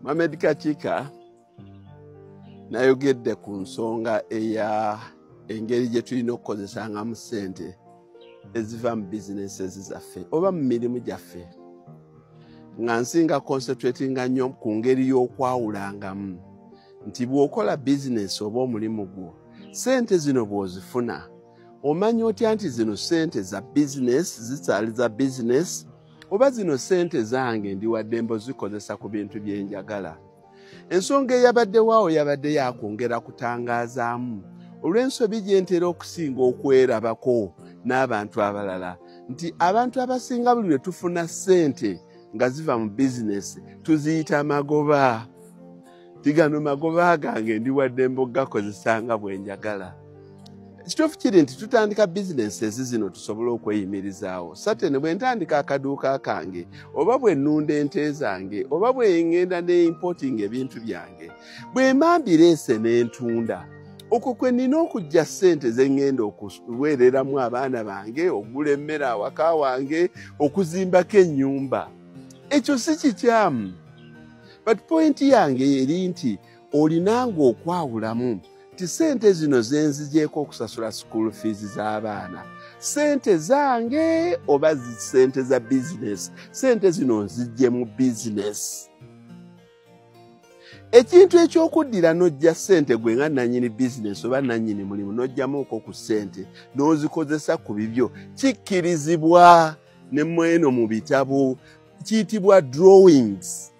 Mohammed Kakiika nayogedde ku nsonga eya engeri gye tulina okukozesangamu ssente eziva mu bizinesi zaffe oba mu mirimu gyaffe, nga nsinga concentratinga nnyo ku ngeri y'okwawulangamu nti bw'okola bizinesi oba omulimu gwo, ssente zino bw'ozifuna omanya otya nti zino ssente za bizinesi, zikyali za bizinesi, oba zino ssente zange ndi waddembe ozikozesa ku bintu bye njagala. Ensonga eyabaddewo yabadde yakwongera kutangaazaamu olw'ensobi gye ntera okusinga okwerabako n'abantu abalala nti abantu abasinga buli lwe tufuna ssente nga ziva mu bizinesi tuziyita magoba. Tigano magoba gange ndi waddembe okugakozesa nga bwe njagala. Ekituufu kiri nti tutandika bizinesi zino tusobole okweyimirizaawo. Satene bwe ntandika akaduuka kange oba bwe nnunda ente zange oba bwe ŋŋenda ne importing ebintu byange, bwe mba mbireese n'entunda, okwo kwe nnina okuggya ssente ze ŋŋenda okuweereramu abaana bange, okugula emmere awaka wange, okuzimbako ennyumba. Ekyo si kikyamu. But point yange eri nti olinanga okwawulamu nti ssente zino ze nzigyeko okusasula school fees z'abaana, ssente zange oba ssente za bizinesi, ssente zino nzigye mu bizinesi. Ekintu ekyokuddira n'ojja ssente gwe nga nannyini bizinesi oba nannyini mulimu n'ojjamuuko ku ssente n'ozikozesa ku bibyo kikkirizibwa ne mweno mu bitabo, kiyitibwa drawings.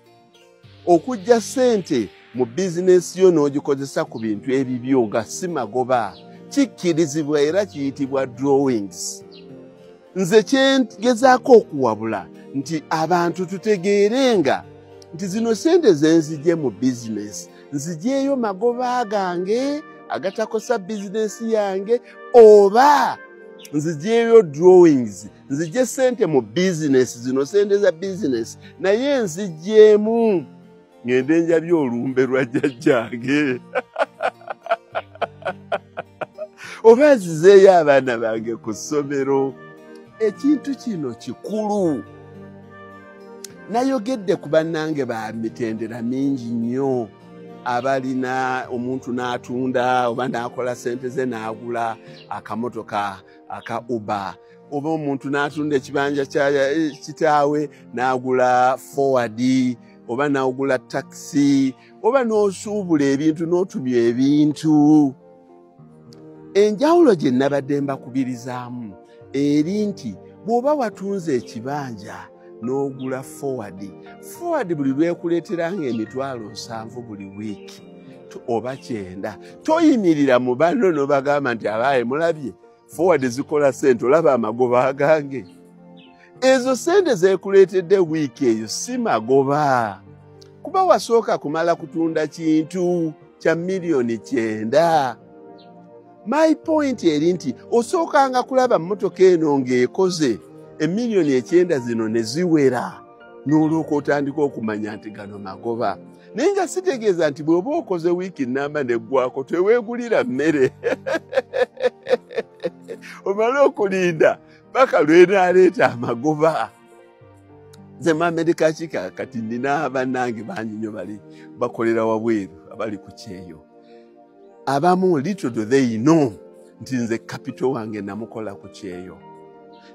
Okujja ssente mu bizinesi yo n'ogikozesa ku bintu ebibyo nga si magoba kikkirizibwa era kiyitibwa drawings. Nze kyengezaako okuwabula nti abantu tutegeerenga nti zino ssente ze nzigye mu bizinesi nzigyeyo magoba gange agatakosa bizinesi yange, oba nzigyeyo drawings, nzigye ssente mu bizinesi, zino ssente za bizinesi naye nzigyemu ngende njabye olumbe lwa jjajjange oba nzizeeyo abaana bange ku ssomero. Ekintu kino kikulu. Nayogedde ku bannange ba mitendera mingi nnyo abalina omuntu n'atunda oba n'akola ssente ze n'agula akamotoka aka Uber, oba omuntu n'atunda ekibanja kya kitaawe n'agula Forward oba n'ogula takisi oba n'osuubula ebintu n'otumya ebintu. Enjawulo gye nabadde mbakubirizaamu eri nti bw'oba watunze ekibanja n'ogula Forward, Forward buli lwekuleeteranga 700,000 buli wiiki oba 90, toyimirira mu banno n'obagamba nti abaaye mulabye Forward zikola ssente, olaba amagoba gange. Ezo ssente zeekuleetedde wiiki eyo si magoba, kuba wasooka kumala kutunda kintu kya 90,000,000. My point eri nti osookanga kulaba mmotoka eno ng'ekoze 90,000,000 zino ne ziwera, n'olwoka otandika okumanya nti gano magoba. Naye nga sitegeeza nti bw'oba okoze wiiki nnamba neggwako teweegulira mmere omale okulinda paka lw'enaaleeta amagoba. Nze Mohammed Kakiika kati nnina bannange bangi nnyo bali bakolera wabweru abali ku kyeyo. Abamu little do they know nti nze capital wange namukola ku kyeyo.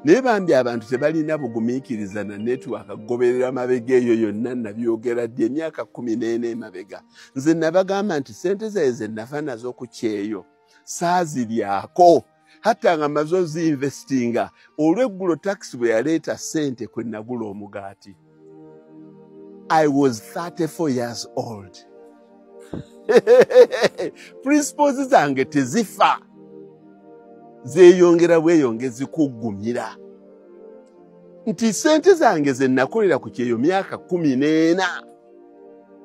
Naye bambi abantu tebalina bugumiikiriza na network kugoberera mabega eyo yonna nabyogera ddi emyaka 14 emabega. Nze nabagamba nti ssente zaye ze nafa nazo ku kyeyo saaziryako, hatta nga maze ozinvestinga. Olw'eggulo takisi bwe yaleeta ssente kwe nagula omugaati. I was 34 years old. Principles zange tezifa, zeeyongera bweyongezi kuggumira nti ssente zange ze nakolera ku kyeyo myaka 14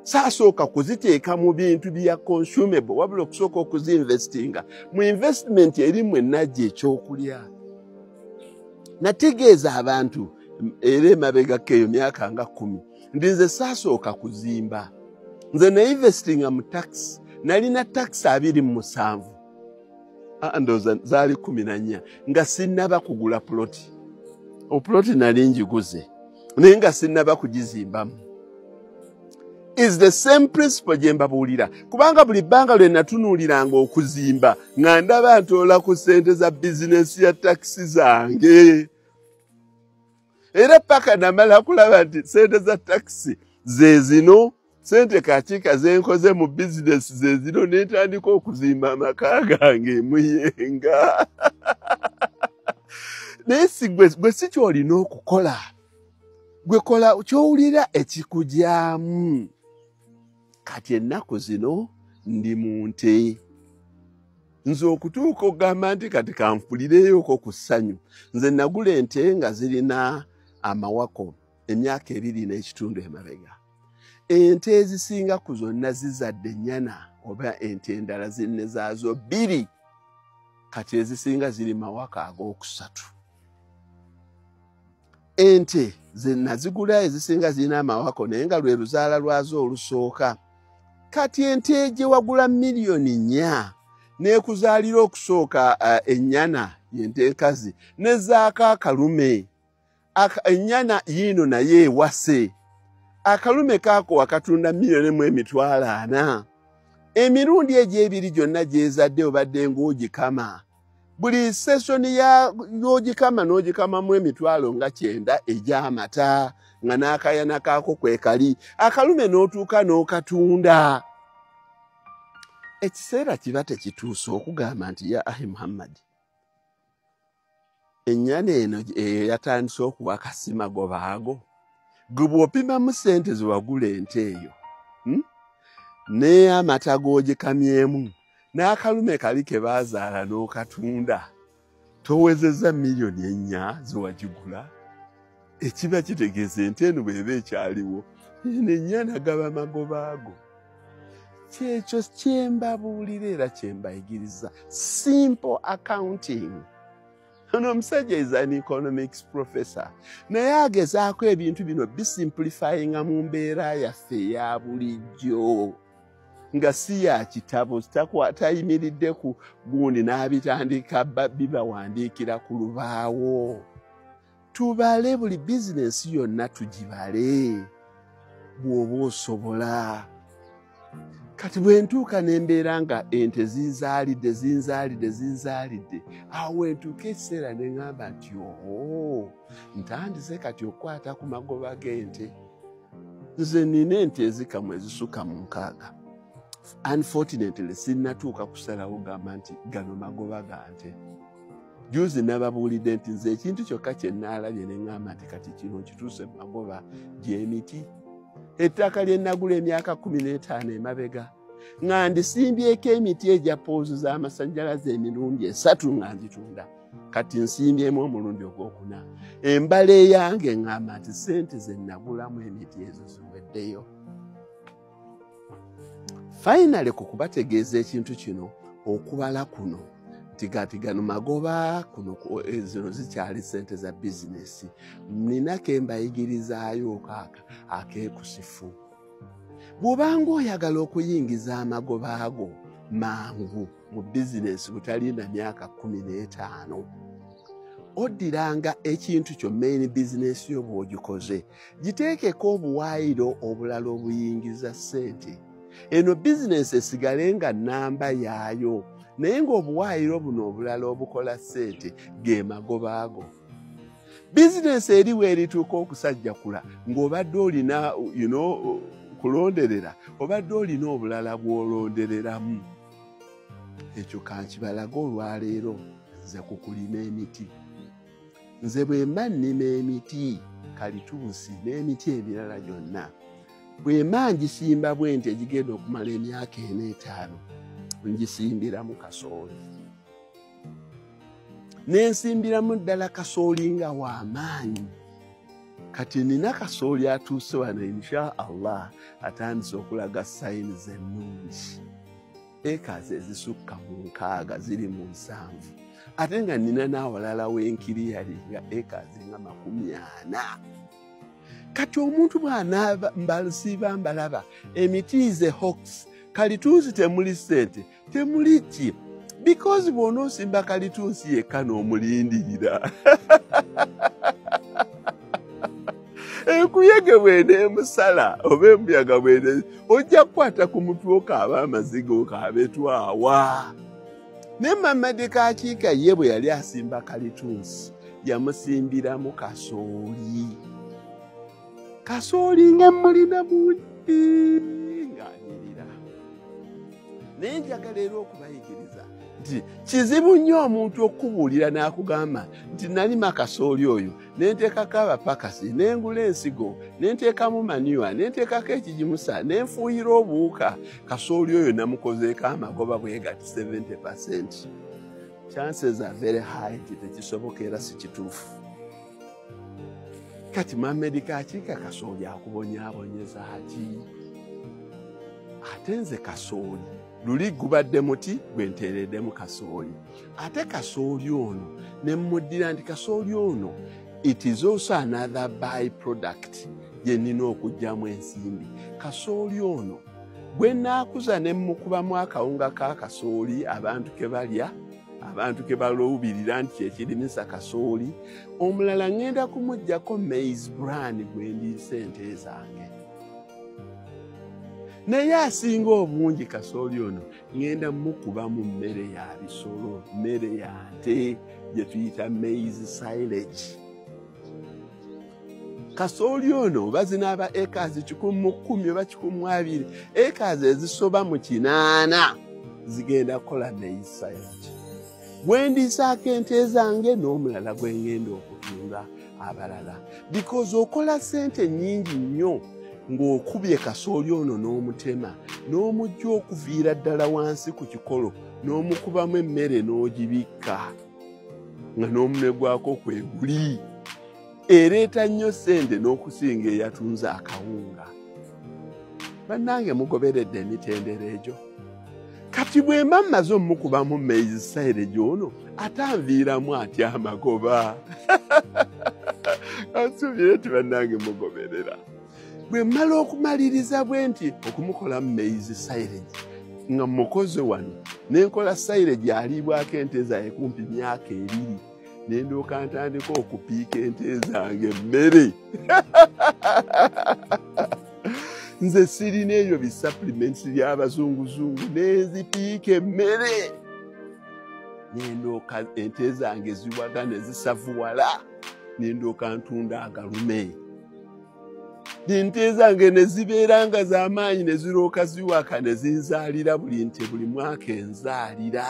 saasooka kuziteeka mu bintu bya consumable, wabula okusooka okuzinvestinga mu investment eri mwe najja ekyokulya. Nategeeza abantu era emabegako eyo myaka nga 10 nti nze saasooka kuzimba, nze neinvestinga mu taxi. Nalina taxi 27, ndowooza zaali 14 nga sinnaba kugula ploti. Oploti nali njiguze naye nga sinnaba kugizimbamu. Is the same principle gye mbabuulira, kubanga buli bbanga lwe natunuuliranga okuzimba nga ndaba ntoola ku ssente za bizinesi ya takisi zange, era paka namala kulaba nti ssente za takisi ze zino, ssente kakiika ze nkoze mu bizinesi ze zino, ne ntandika okuzimba amaka gange Muyenga. Naye si gwe si ky'olina okukola, gwe kola ky'owulira ekikugyamu. Kati ennaku zino ndi mu nte, nze okutuuka okugamba nti kati kanfulireyoko ku ssanyu. Nze nagula ente nga zirina amawako emyaka 2.5 emabega. Ente ezisinga ku zonna zizadde ennyana oba ente endala zinne zaazo 2, kati ezisinga ziri mawaka ag'okusatu. Ente ze nazigula ezisinga zirina amawako naye nga lwe luzaala lwazo olusooka. Kati ente gye wagula 4 million n'ekuzaalira okusooka ennyana y'ente enkazi nezaako akalume. Ennyana yiino naye ewase, akalume kaako wakatunda 1,400,000. Emirundi egyo ebiri gyonna gyezadde obadde ng'ogikama, buli sesoni y'ogikama n'ogikamamu 90,000 egy'amata nga n'akayana kaako kwe kali, akalume n'otuuka n'okatunda. Ekiseera kiba tekituuse okugamba nti ya ahi Muhammad, ennyana eno eyo yatandise okuwa kasimagoba ago. Gwe bw'opimamu ssente ze wagula ente eyo, n'amata g'ogikamyemu n'akalume kali ke baazaala n'okatunda, towezezza 4 million ze wagigula. Ekiba kitegeeza ente eno bw'eba ekyaliwo, eno ennyana gaba magoba ago. Kyekyo kye mbabuulira era kye mbayigiriza, simple accounting. Ono omusajja is an economics professor, naye agezaako ebintu bino bisimplifyinga mu mbeera yaffe eya bulijjo, nga si ya kitabo, tayimiridde ku gundi n'abitandika bibawandiikira ku lubaawo. Tubale buli bizinensi yonna, tugibale bw'oba osobola. Kati bwe ntuuka n'embeera nga ente zinzaalidde zinzaalidde zinzaalidde, awo we ntuuka ekiseera ne ŋŋamba nti oo, ntandise kati okukwata ku magoba g'ente. Nze nina ente ezikamu ezisukka mu 6. Unfortunately sinnatuuka kusalawo gamba nti gano magoba ga nte. Juzi nababuulidde nti nze ekintu kyokka kye nnaalabye ne ŋŋamba nti kati kino kituuse mu magoba gy'emiti. Ettaka lye nagula emyaka 15 emabega nga ndisimbyeko emiti egya poozi z'amasannyalaze emirundi 3 nga nzitunda, kati nsimbyemu omulundi ogwokuna. Embala eyange ŋŋamba nti ssente ze nagulamu emiti ezo ziweddeyo. Finally, ku kubategeeza ekintu kino, okubala kuno nti kati gano magoba, kuno zino zikyali ssente za bizinesi, nina ke mbayigirizaayo kaaka akeekusifu. Bw'obanga oyagala okuyingiza amagoba ago mangu mu bizinesi butalinda myaka 15, oddiranga ekintu kyo main bizinesi yo bw'ogikoze, giteekeko obuwaayiro obulala obuyingiza ssente. Eno bizinesi esigale nga nnamba yaayo, naye ng'obuwaayiro buno obulala obukola ssente ge magoba ago. Bizinesi eri weerituuka okusajjakula ng'obadde olina kulonderera, obadde olina obulala bw'olondereramu. Ekyo kankibalaga olwaleero nze ku kulima emiti. Nze bwe mba nnima emiti kalitunsi n'emiti emirala gyonna, bwe mba ngisimba bwe nti egigenda okumala emyaka 4 5, ngisimbiramu kasooli. Ne nsimbiramu ddala kasooli nga w'amaanyi. Kati nina kasooli atuuse wano, insha Allah atandise okulaga sayini ennungi. Ekazi ezisukka mu 6 ziri mu 7, ate nga nina n'awalala w'enkiriyali nga ekazi nga 40. Kati omuntu bw'anaaba mbalisiiba mbalaba emiti ze hawks, kalitunsi temuli ssente, temuli ki, because bw'onoosimba kalitunsi yekka n'omulindirira. Enkuyege bw'eneemusala oba embuyaga bwene, ojja kukwata ku mutwe okaaba amaziga okaabe twawa. Ne Mamadi Kakiika ye bwe yali asimba kalitunsi, yamusimbiramu kasooli. Kasooli nga mulina mungi ng'anyirira. Naye njagala era okubayigiriza nti kizibu nnyo omuntu okukubuulira n'akugamba nti nalima kasooli oyo, ne nteekako abapakasi, ne ngula ensigo, ne nteekamu manure, ne nteekako ekigimusa, ne nfuuyira obuwuka, kasooli oyo namukozeeko amagoba bwe gati 70%. Chances are very high nti tekisoboka era si kituufu. Kati Mamedi Kakiika kasooli akubonyaabonyeza ki? Ate nze kasooli luli gubadde muti gwe nteereddemu kasooli, ate kasooli ono ne mmuddira nti kasooli ono it is also another by product gye nnina okuggyamu ensimbi. Kasooli ono gwe nnaakuza ne mmukubamu akawunga ka kasooli abantu ke balya, abantu ke baluubirira nti kyekirimisa kasooli, omulala ŋŋenda kumuggyako maize bran gwe ndiisa ente zange. Naye asinga obungi kasooli ono ŋŋenda mukubamu mmere ya bisolo, mmere ya nte gye tuyita maize silage. Kasooli ono oba zinaaba acres 110 oba 120, acres ezisoba mu 8 zigenda kukola maize silage. Gwe ndiisaako ente zange n'omulala gwe ŋŋenda okutunda abalala. Because okola ssente nnyingi nnyo ng'okubye kasooli ono n'omutema, n'omujja okuviira ddala wansi ku kikolo, n'omukubamu emmere n'ogibikka nga n'omunwe gwako kwe guli. Ereeta nnyo ssente n'okusinga eyatunze akawunga. Bannange mugoberedde emitendera egyo. Kati bwe mba mmaze omukubamu maize silage ono, ate anviiramu atya amagoba? Ansuubire nti bannange mugoberera. Bwe mmala okumaliriza bwe nti okumukolamu maize silage nga mukoze wano, ne nkola silage aliibwako ente zange kumpi myaka 2, ne ndyoka ntandika okupiika ente zange emmere. Nze sirina ebyo bi supplements by'abazunguzungu, ne nzipiika emmere. Ne ndyoka ente zange ziwaga ne zisavuwala, ne ndyoka ntunda agalume. Ente zange ne zibeera nga z'amaanyi ne zirooka ziwaka ne zinzaalira buli nte buli mwaka enzaalira.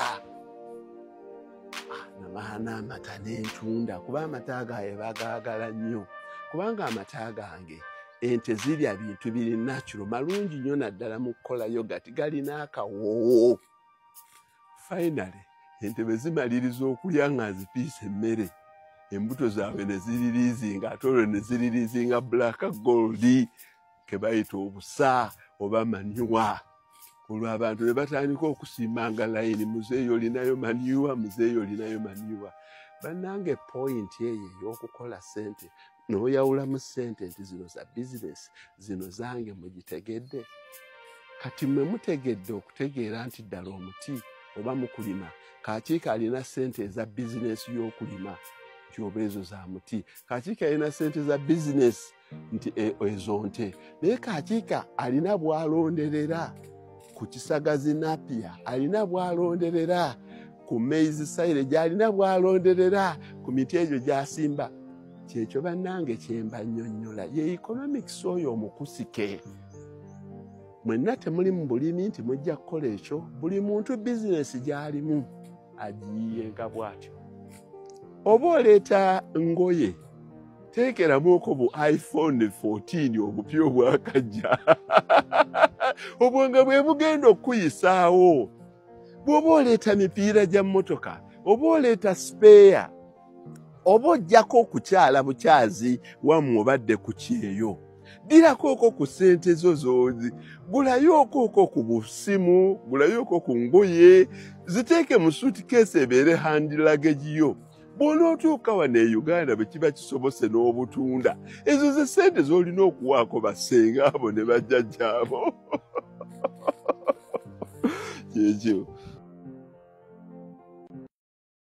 Namaana amata n'entunda, kuba amata gange bagaagala nnyo, kubanga amata gange ente zirya bintu biri natural, malungi nnyo naddala mu kukola yogurt, galina akawoowo. Finally ente bwe zimaliriza okulya nga nzipiisa emmere, embuto zaabwe ne ziririizinga, ate olwo ne ziririizinga black gold ke bayita obusa oba manure. Olwo abantu ne batandika okusimbanga layini, muzeeyi olinayo manure, muzeeyi olinayo manure. Bannange point eyo ey'okukola ssente n'oyawulamu ssente nti zino za bizinesi, zino zange, mugitegedde. Kati mmwe mutegedde okutegeera nti ddala omuti oba mukulima, Kakiika alina ssente eza bizinesi y'okulima nti oba ezo za muti, Kakiika alina ssente za bizinesi nti ezo nte, naye Kakiika alina bw'alonderera ku kisagazi napier, alina bw'alonderera ku maize silage, alina bw'alonderera ku miti egyo gy'asimba. Kyekyo bannange kyemba nnyonnyola ye economics oyo omukusike. Mwenna temuli mu bulimi nti mujja kukola ekyo, buli muntu bizinesi gy'alimu agiyiyenga bw'atyo. Oba oleeta ngoye, teekeramuko bu iPhone 14 obupya obwakajja, obwo nga bwe bugenda okukuyisaawo. Bw'oba oleeta mipiira gya mmotoka, oba oleeta spare, oba ojjako okukyala bukyazi wammwe obadde ku kyeyo, ddirakooko ku ssente zo z'ozi, gulayooko ku busimu, gulayooko ku ngoye, ziteeke mu suitcase ebeere hand luggage yo. Bw'onootuuka wano e Uganda bwe kiba kisobose n'obutunda, ezo ze ssente z'olina okuwaako bassenga abo ne bajjajjaabo. Kyekyo.